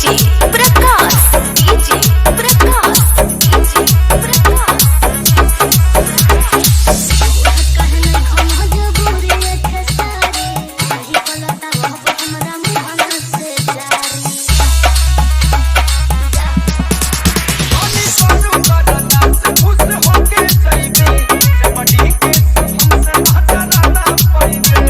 DJ Prakash DJ Prakash DJ Prakash. सोनी सोनू करता से खुश होके जइबे, चपटी के हमसे हटरा ना पाइबे।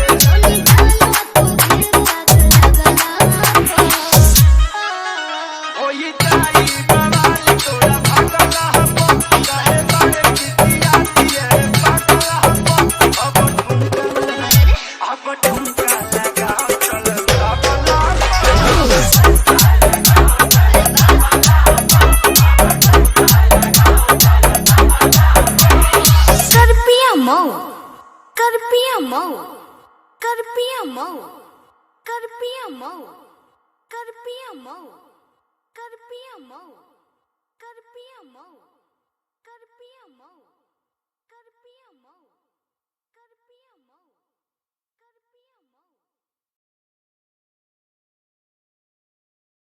ओई जाई बवाल तोरा भागला हपो, काहे बारे किसिया दिए पागला हपो। अब ठुमका, अब ठुमका लगाओ चल पागला हपो। करपिया मऊ, करपिया मऊ, करपिया मऊ, करपिया मऊ, करपिया मऊ, करपिया मऊ, करपिया मऊ, करपिया मऊ।